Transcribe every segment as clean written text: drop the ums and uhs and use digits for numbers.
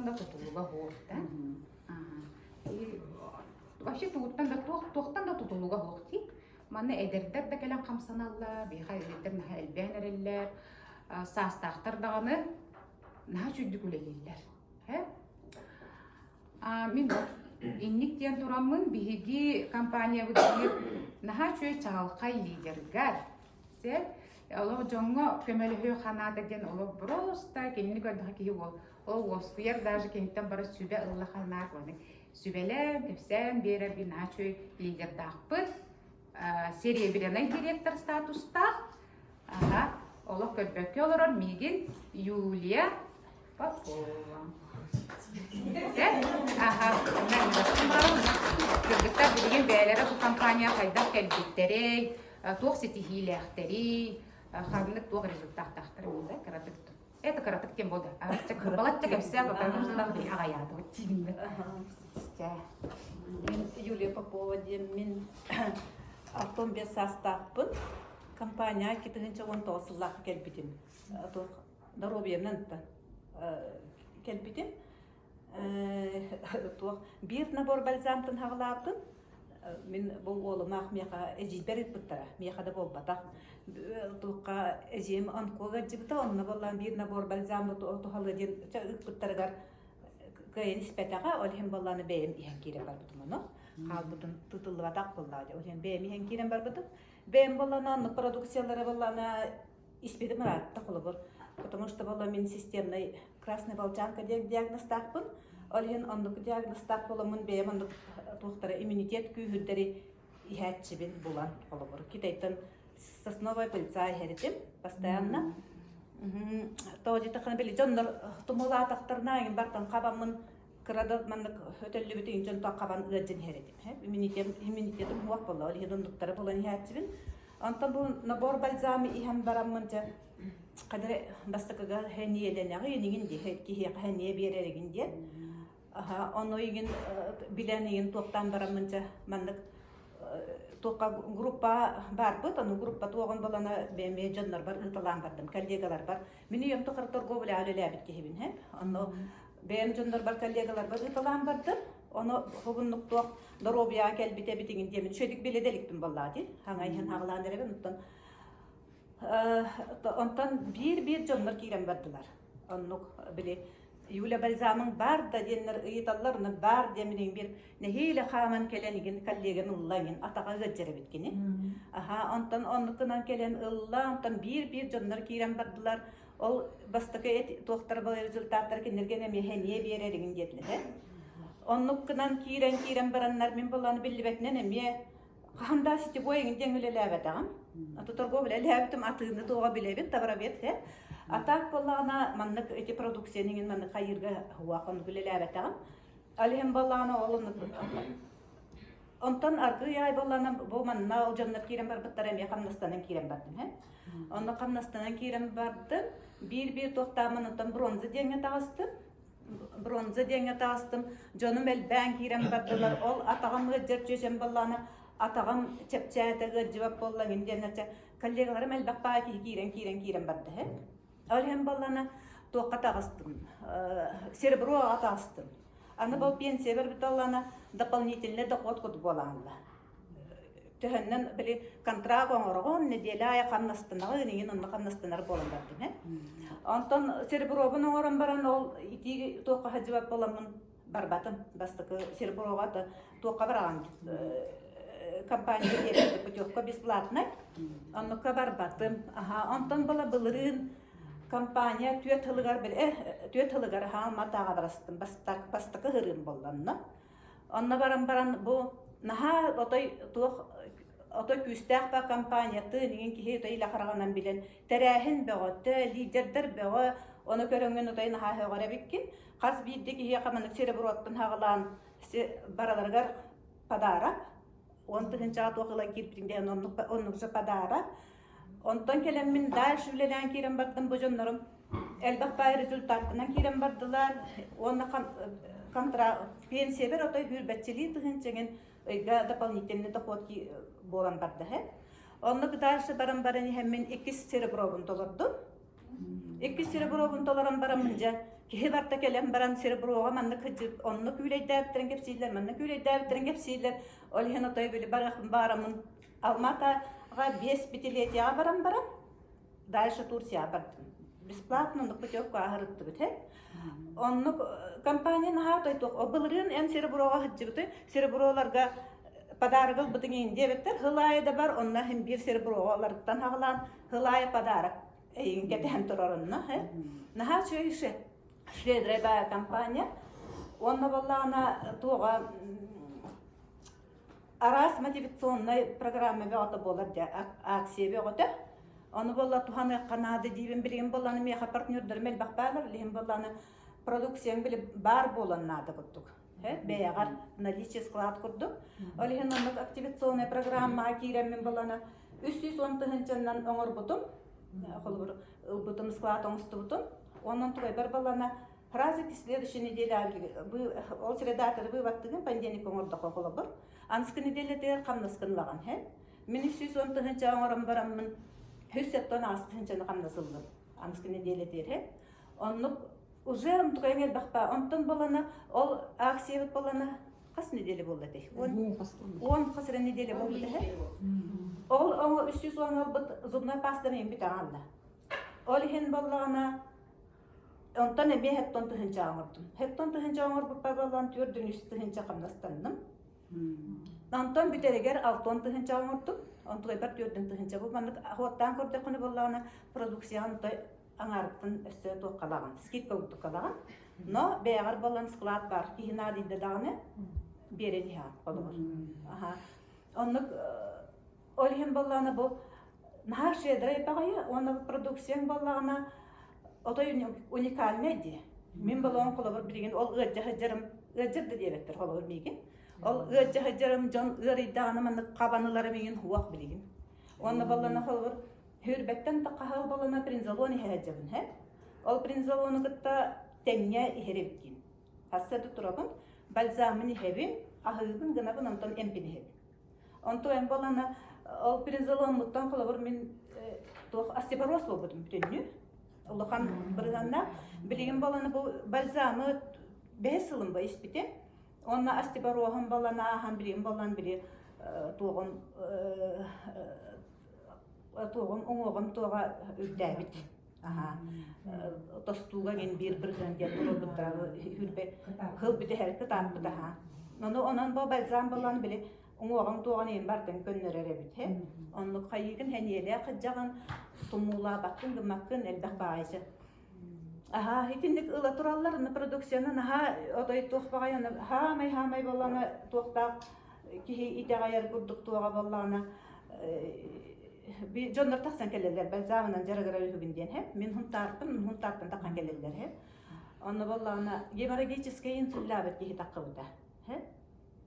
Да тутулуга суох да. И вообще тугуттан да туох туохтан да тутулуга суох дии. Манна эдэрдэр да кэлэн хамсаналлар, биһиэхэ эдэрдэр наһаа элбээн эрэллэр, саастаахтар даҕаны наһаа үчүгдүк үлэлииллэр. Мин инник диэн тураммын биһиги компаниябыт биир наһаа үчүгэй чаҕылхай лидергар сэр олох дьоҥҥо көмөлөһүө ханаата диэн олох просто кинини көрдөхө киһи уол ол уоскуйар даже киниттэн бары сүбэ ылла ханаат уонна сүбэлээн кэпсээн биэрэр биир наһаа үчүгэй лидердаахпыт серебряный директор статустаах аха олох көрбөккө олорор миигин Юлия Попова. Аха, кыргыттар билигин бэйэлэрэ бу компания хайдах кэлбиттэрэй, туох ситиһиилээхтэрий, ханнык туох результаттаахтарый да кыратык это кыратык тем болды. Балачча кэпсээ, потому что аҕайаатыбыт тииннэ. Мин Юлия Попова диэн мин 65 саастаахпын. Компания 2019 сыллаахха кэлбитим. Доруобуйанан кэлбитим. Туох биир набор бальзамтан хаҕалаабытым. Мин бу уолумаах миэхэ эдьиийбэр ыыппыттара. Миэхэ да буолбатах. Туохха эдьиийим онколог ыалдьыбыта, онно буоллаан биир набор бальзамы туһалыа диэн ыыппыттарыгар кыайан испэтэҕэ. Ол иһин буоллааны бэйэм иһэн киирэн барбытым ону. Хаалбытын тыытыллыбатах буоллаҕа. Ол иһин бэйэм иһэн киирэн барбытым. Бэйэм буоллаана оннук продукциялары буоллаана испитим ыраатта холобур. Потому что буолла мин системный красный волчанка диэн диагнозтаахпын. Ол иһин оннук диагнозтаах буоламмын бэйэм оннук туохтара иммунитет күүһүрдэри иһээччибин булан холобур. Китайтан сосновая пыльца иһэритим постоянно. Тоҕо диэтэххинэ били дьоннор тумулаатахтарына иҥин бартан хабаммын кыра да маннык өтөллүбүт иҥин дьонтон хабан ыалдьан иһэр этим. Иммунитетым суох буолла, ол иһин оннуктары булан иһээччибин. Онтон бу набор бальзамы иһэн бараммын дьэ хадары бастакыга хэниэлэнэҕи инигин дии киһиэхэ хэниэ биэрэригин диэн аха ону игин билэн игин туохтаан бараммын дьэ маннык туохха группа баарбыт ону группа туоҕун булана бэйэм дьоннорбор ыыталаан бардым коллегаларбар мин үйэм тухары торговляҕа үлэлээбит киһибин һэ онно бэйэм дьоннорбор коллегаларбар ыыталаан бардым ону хобуннук туох доруобуйаҕа кэлбит эбитиҥин диэмин үчүгэйдик билэ да иликпин буоллаҕа дии хаҥа иһэн хаҕылаан эрэбин оттон онтон биир-биир дьоннор киирэн бардылар оннук били Юля бальзамың баар да диэннэр ыйыталлар онно баар диэн билигин биир нэһиилэ хааман кэлэн игин коллегам ылла игин атаҕа ыалдьар эбит кини аха онтон оннук гынан кэлэн ылла онтон биир-биир дьоннор киирэн бардылар Ол бастакы эт туохтара балай результаттара кинилэргэ эмиэ сэниэ биэрэр игин диэтилэр. Оннук гынан киирэн-киирэн бараннар мин былааны биллибэтинэн эмиэ хаһан да сетевой игин диэн үлэлээбэтэҕим. Аты торговля үлэлээбитим атыыны туоҕа билэбин товаровед һэ. А так буоллаҕына маннык эти продукцияны игин маннык хайыырга уах оннук үлэлээбэтэҕим. Ал иһин буоллаҕына ол оннук Онтон аргыый аай буоллаҕына бу манна ол дьоннор киирэн барбыттара эмиэ хамнастанан киирэн бардым һэ. Онно хамнастанан киирэн бардым. Биир-биир туохтааммын онтон бронза диэҥҥэ таҕыстым. Бронза диэҥҥэ таҕыстым. Дьонум элбээн киирэн бардылар. Ол атаҕым ыалдьар чүөчэм буоллаҕына атаҕым чэпчээтэ ыалдьыбат буолла иҥин диэн коллегаларым элбэх баҕа киһи киирэн киирэн киирэн барда һэ. Ол иһин буоллаҕына туохха таҕыстым? Сереброҕа таҕыстым. Аны бұл пенсия барбыт буоллаҕына дополнительный доход курдук буолаалла. Төһөннөн били контракт оҥороҕун, нэдиэлэ аайы хамнастанаҕын, иҥин онно хамнастанар буолан бардым ээ. Онтон серебробун оҥорон баран ол итии туохха сылдьыбат буоламмын барбатым. Бастакы сереброҕа да туохха бараҕын компания биэрбит путевка бесплатный. Оннукка барбатым. Аха, онтон была былырыын Компания түөрт сылыгар түөрт сылыгар Алма-Атаҕа барастым бастакы ыһырыым буолла онно. Онно баран баран бу наһаа отой туох отой күүстээх ба компаниятын иҥин киһи отой илэ хараҕынан билэн тэрээһин бөҕөтө, лидердэр бөҕө ону көрөҥҥүн отой наһаа сөҕөр эбиккин. Хас биирдии киһиэхэ маннык сереброттан хаҕалаан бараларыгар подарок 10 тыһыынчаҕа туох ылан киирбитиҥ диэн оннук оннук же подарок Онтон кэлэммин дальше үлэлээн киирэн бардым бу дьоннорум элбэх баай результаттанан киирэн бардылар уонна контра пенсиябар отой сүүрбэччилии тыһыынчаҥын ыйга дополнительный доход буолан барда һэ. Онно дальше баран баран иһэммин иккис серебробун толордум. Иккис серебробун толорон бараммын дьэ, киһи барта кэлэн баран сереброҕа маннык сылдьыбыт, онно күүлэйдээбиттэрин кэпсииллэр, манна күүлэйдээбиттэрин кэпсииллэр. Ол иһин отой били барыахпын баараммын Алматаҕа биэс пятилетияҕа баран баран, дальше Турцияҕа бардым. Бесплатно оннук путевка аһарыттыбыт, һэ. Оннук компания наһаа тойтуох. Былырыын эн сереброҕа сылдьыбыты, сереброларга подарок ылбытыҥ иһин диэбиттэр. Сыл аайы да бар, онно иһин биир сереброҕа оларыттан аҕалаан, сыл аайы подарок эйигин кэтэһэн турар онно. Наһаа үчүгэй щедрая баайа компания. Уонна буоллаҕына туоҕа араас мотивационнай программа бөҕөтө буолар дьэ акция бөҕөтө. Ону буолла туһаныахха наада диибин билигин буоллаҕына миэхэ партнердарым элбэх баалар, билигин буоллаҕына продукцияҥ били баар буолан наада курдук. Бэйэҕэр наличие склад курдук. Ол иһин оннук активационнай программаҕа киирэммин буоллаҕына 310 тыһыынчаннан оҥорбутум. Холобур, ылбытым склад оҥостубутум. Онон тугайбар буоллаҕына Праздник следующей неделе ол средаторы выводтыгын понедельник оҥордоххо холобур. Анскы неделятыгар хамнаскын ылаҕын һэ. Мин 310 тыһыынча оҥорон бараммын 178 тыһыынчаны хамнас ыллым. Анскы неделятыгар һэ. Оннук уже онтукайың элбэхпэ. Онтон болана ол акциябыт болана хас неделя буолла этэй? Он хас эрэ неделя буолбут эһэ. Ол оҥо 310 ылбыт зубной пастаны имбит аҕалла. Ол иһин боллаҕына Онтон эмиэ хеттон тыһыынча оҥордум. Хеттон тыһыынча оҥорбуппар буоллан түөрдүн үс тыһыынча хамнастанным. Онтон бүтэригэр алтон тыһыынча оҥордум. Онтугайбар түөрдүн тыһыынча. Бу маннык хуоттаан көрдөххүнэ буоллаҕына продукцияҕын той аҥаарыттан өссө туоххалаҕын, скидка курдуккалаҕын. Но бэйэҕэр буолан склад баар. Киһи наадыйда даҕаны биэрэн иһэҕин холобур. Аха. Оннук Ол иһин буоллаҕына бу наһаа щедрай баҕайы уонна бу продукцияҥ буоллаҕына отой уникальнай дии. Мин баллон холобур билигин ол ыалдьа сылдьарым ыалдьар да диэбэттэр холобур миигин. Ол ыалдьа сылдьарым дьон ыарыйдаҕына маннык хабан ыларым иҥин суох билигин. Уонна баллана холобур Хүрбэттэн таххаһал балана принзолон иһэ сылдьабын һэ. Ол принзолону кытта тэҥҥэ иһэр эбиккин. Хасса да турабын, бальзамын иһэбин, аһыыбын гынабын, онтон эмпин иһэбин. Онту эн буолана ол призыломмуттан холобур мин туох остеопороз буолбутум бүтүннүү. Улахан бырыһанна. Билигин буолана бу бальзамы бэһис сылым ба испитим. Онно остеопороһум буолан ааһан билигин буолан били туоҕум туоҕум уҥуоҕум туоҕа үрдээбит. Аха. Тостууга мин биир бырыһыан диэн туруорбуттара хүрбэ хыл бүтэһэр кытааппыт аха. Ону онон бу бальзам болан били уҥуоҕуҥ туоҕун иһин бартын көннөрөр эбит he. Оннук хайыыгын хэниэлээх сылдьаҕын, тумуулаабаккын гыммаккын элбэх баҕайы. Аха, итинник ыла тураллар, аны продукцияны наһаа отой туох баҕайы хаамай-хаамай буоллаҕына туохтаах киһи итэҕэйэр курдук туоҕа буоллаҕына дьоннор тахсан кэлэллэр бальзамынан дьарыгырар үһүгүн диэн һэ мин хунтаарпын хунтаартан таххан кэлэллэр һэ онно буоллаҕына геморрагическай инсульнаабыт киһи таххыбыта һэ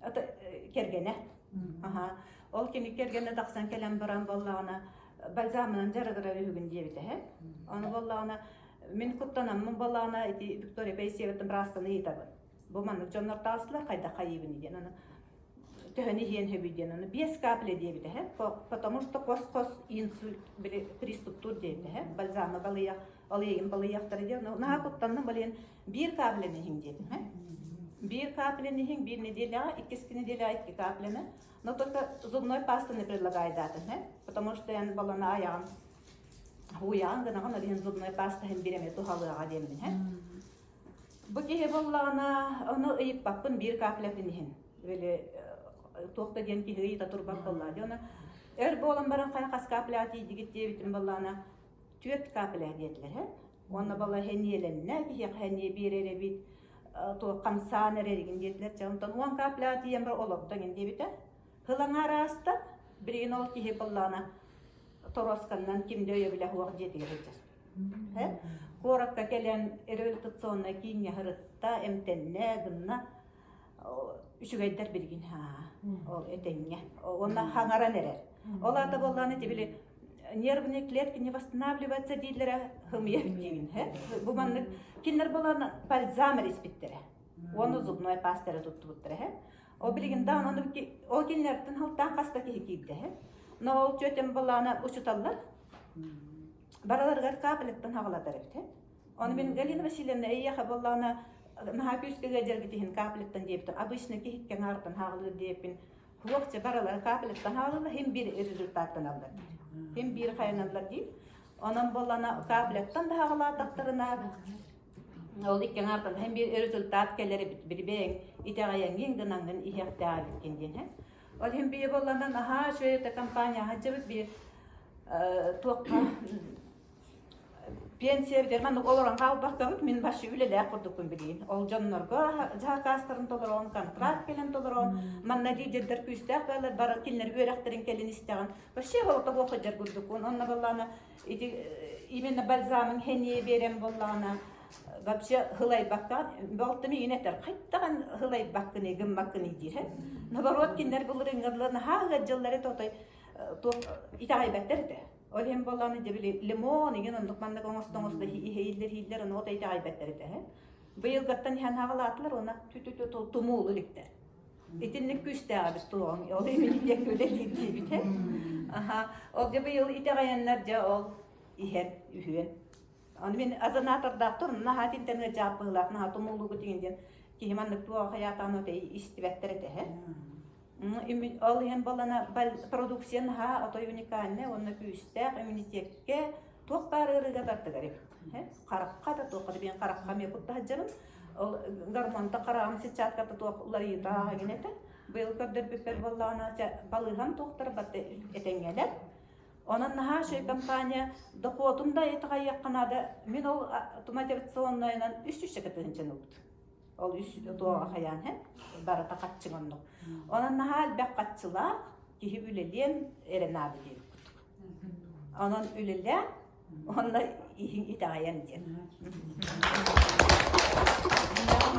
ата кэргэнэ аха ол кини кэргэнэ тахсан кэлэн баран буоллаҕына бальзамынан дьарыгырар үһүгүн диэбитэ һэ ону буоллаҕына мин куттанаммын буоллаҕына ити Виктория Паисееваттан быраастан ыйытабын бу маннык дьоннор таҕыстылар хайдах хайыыбын диэн аны төһөнү иһиэн сөбүй диэн аны биэс капля диэбитэ һэ потому что хос-хос инсульт били приступтуур диэбитэ һэ бальзамы балыйа балыйыгын балыйыахтара диэн наһаа куттанным балыйан биир капляны иһиҥ диэтим һэ биир капляны иһиҥ биир неделяҕа иккис неделяҕа икки капляны но только зубной пастаны предлагайдаатым һэ потому что эн балана айаҕын һууйаҕын гынаҕын ол иһин зубной паста иһин биир эмэ туһалыаҕа диэммин һэ Бу киһи буоллаҕына, ону ыйыппаппын биир каплятын иһин. Били туох да диэн киһи ыйыта турбат буоллаа дии. Ону өр буолан баран хайа хас капля тиийдигит диэбитим буоллаҕына, түөрт капля диэтилэр һэ. Уонна буолла сэниэлэннэ, киһиэхэ сэниэ биэрэр эбит, туох хамсаан эрэригин диэтилэр. Чэ, онтон уон капля тиийэн бар олордо иҥин диэбитэ. Һылаҥа араста, билигин ол киһи буоллаҕына торуосканнан ким да өйөбүлэ суох дьиэтигэр сылдьар. Куоракка кэлэн реабилитационнай кииҥҥэ сырытта, эмтэннэ, гынна. Үчүгэйдэр билигин ол этэҥҥэ. Уонна хаҥаран эрэр. Ол аата буоллаҕына ити били нервные клетки не восстанавливаются дииллэрэ хымыйа диигин. Бу маннык кинилэр буолан бальзам испиттэрэ. Уонна зубной паста эрэ туттубуттара. Ол билигин даҕаны ону ол кинилэртэн халтаан хаста киһи киирдэ. Но ол тетям буоллаҕына учуталлар. Барыларыгар капелеттан хаҕалатар эбит. Ону мин Галина Васильевна эйиэхэ буоллаҕына наһаа күүскэ ыалдьаргыт иһин капелеттан диэбитим. Обычно киһиккэ аҥаартан хаҕалыыр диэппин. Суох чэ барылара капелеттан хаҕалыыллар, хим биир результаттаналлар диир. Хим биир хайаналлар диир. Онон буоллаҕына капелеттан да хаҕалаатахтарына ол икки аҥаартан хим биир результат кэлэр эбит били итэҕэйэҥҥин гынаҥҥын иһиэхтээх эбиккин диэн. Ол иһин бийэ буоллаҕына наһаа үчүгэй это компания сылдьыбыт би туохха пенсия бүтэр маннык олорон хаалбаккабыт мин вообще үлэлээх курдукпун билигин. Ол дьоннорго закаастарын толорон, контракт кэлэн толорон, манна лидердэр күүстээх баалар бары кинилэр үөрэхтэрин кэлин истэҕин. Вообще олото буохадьар курдуккун. Онно буоллаҕына ити именно бальзамын хэниэ биэрэн буоллаҕына вообще һылайбакка балтым иин этэр хайдаҕын һылайбаккыный гыммаккыный диир наоборот кинилэр былырыыҥҥа наһаа ыалдьаллар этэ отой туох итэҕэйбэттэр этэ ол иһин буоллаҕына дьэ били лимон игин оннук маннык оҥосто оҥосто иһэйиллэр иһиллэр ону отой итэҕэйбэттэр этэ быйылгаттан иһэн хаҕалаатылар уонна тү тумуулу иликтэр итинник күүстээх эбит туоҕуҥ ол иммунитет үлэлиир диэбитэ аха ол дьэ быйыл итэҕэйэннэр дьэ ол иһэр үһүөн Аны мин азанатордаахтар наһаа итинтэн ыалдьаах быһыылаах, наһаа тумуулуугут игин диэн киһи маннык туоҕа хайаатаан отой истибэттэр этэ Ол иһин буоллана продукция наһаа отой уникальнай уонна күүстээх иммунитеккэ туох баар ыарыыга тардыгар эбит. Харахха да туохха да биэн харахха эмиэ куттаһадьарым. Ол гормонта хараҕым сетчатката туох уларыйыта игин этэ. Быйыл көрдөрбүппэр буоллаҕына балыыһам туохтара барыта этэҥҥэлэр. Онон наһаа үчүгэй компания дохуотун да итэҕэйиэххэ наада. Мин ол мотивационнайынан үс сүүсчэкэ тыһыынчаны ылбытым. Ол үс туоҕа хайаан иһэн барыта хаччыҥ оннук. Онон наһаа элбэх хаччылаах киһи үлэлиэн эрэ наада диэбит курдук. Онон үлэлээн, онно иһиҥ итэҕэйэн диэн.